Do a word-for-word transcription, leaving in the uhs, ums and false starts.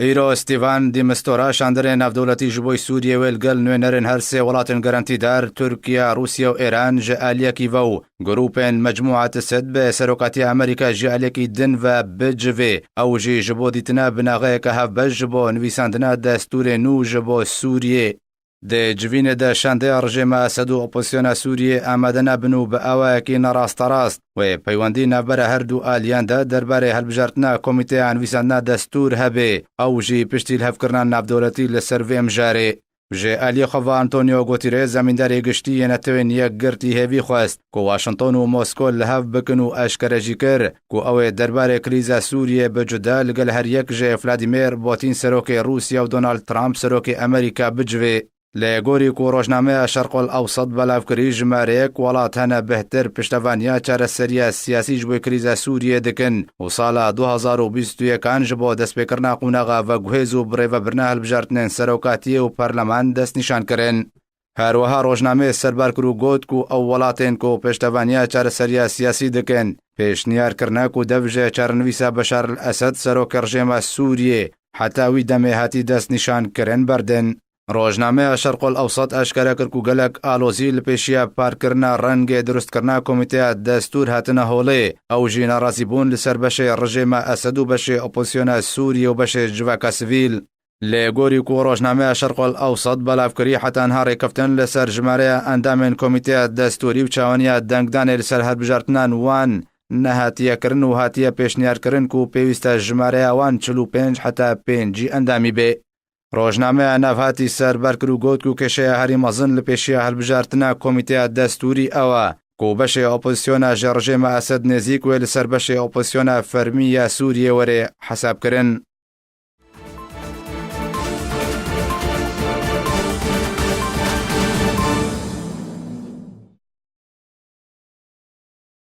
Îro Stîvan de Mistura şandirê navdewletî ji bo Sûriyê wê li gel nûnerên her sê welatên gerentîdar, Tirkiye, Rûsya û Îran ji aliyekî ve û grûpên Mecmûat Sid bi serokatiya Amerîka ji aliyekî din ve bicivê. Ew jî ji bo dîtina binaxeyeke hevbeş ji bo nivîsandina destûrê nû ji bo Sûriyê. Di civînê de şandeya rejêma Esed û opozisyona Sûriyê amade nebin û bi awayekî nerasterast wê peywendî navbera her du aliyan de derbarê hilbijartina Komîteya Nivîsandina Destûr hebe, ew jî piştî lihevkirina navdewletî li ser vê mijarê. Ji aliyê xwe ve Antonio Guterres, zemîndarê giştî yê Netewên Yekgirtî, hêvî xwest ku Washington û Moskow li hev bikin û eşkere jî kir ku ew ê derbarê krîza Sûriyê bi cuda li gel her yek ji Vladimir Putin, serokê Rûsya, û Donald Trump, serokê Amerîka, bicivê. Lê gorî ku rojnameya Şerqol Ewsat belav kirî, jimareyek welat hene bêhtir piştevaniya çareseriya siyasî ji bo krîza Sûriyê dikin û sala du hezar û bîst û yekan ji bo destpêkirina qonaxa veguhêz û birêvebirina hilbijartinên serokatiyê û parleman destnîşan kirin. Her wiha rojnameyê serbar kir û got ku ew welatên ku pêştevaniya çareseriya siyasî dikin, pêşniyar kirine ku dev ji çarenivîsa Beşar el Esed, serokê rejêma Sûriyê, heta wî demê hatî destnîşan kirin, berdin. Rojnameya Şerqol Ewsat eşkere kir ku gelek alozî li pêşiya parkirina rengê dirustkirina Komîteya Destûr hatine holê. Ew jî nerazîbûn li ser beşê rejêma Esed û beşê opozisyona Sûriyê û beşê civaka sivîl. Lê gorî ku rojnameya Şerqol Ewsat belav kirî, heta niha rêkeftin li ser jimareya endamên Komîteya Destûrî û çawaniya dengdanê li ser hilbijartinan wan nehatiye kirin û hatiye pêşniyarkirin ku pêwîst e jimareya wan çil û pênc heta pêncî endamî bê. Rojnameya Navhatî serbar kir û got ku kêşeya herî mezin li pêşiya hilbijartina Komîteya Destûrî ew e ku beşê opozisyona ji rejêma Esed nêzîk wê li ser beşê opozisyona fermî ya Sûriyê were hesabkirin.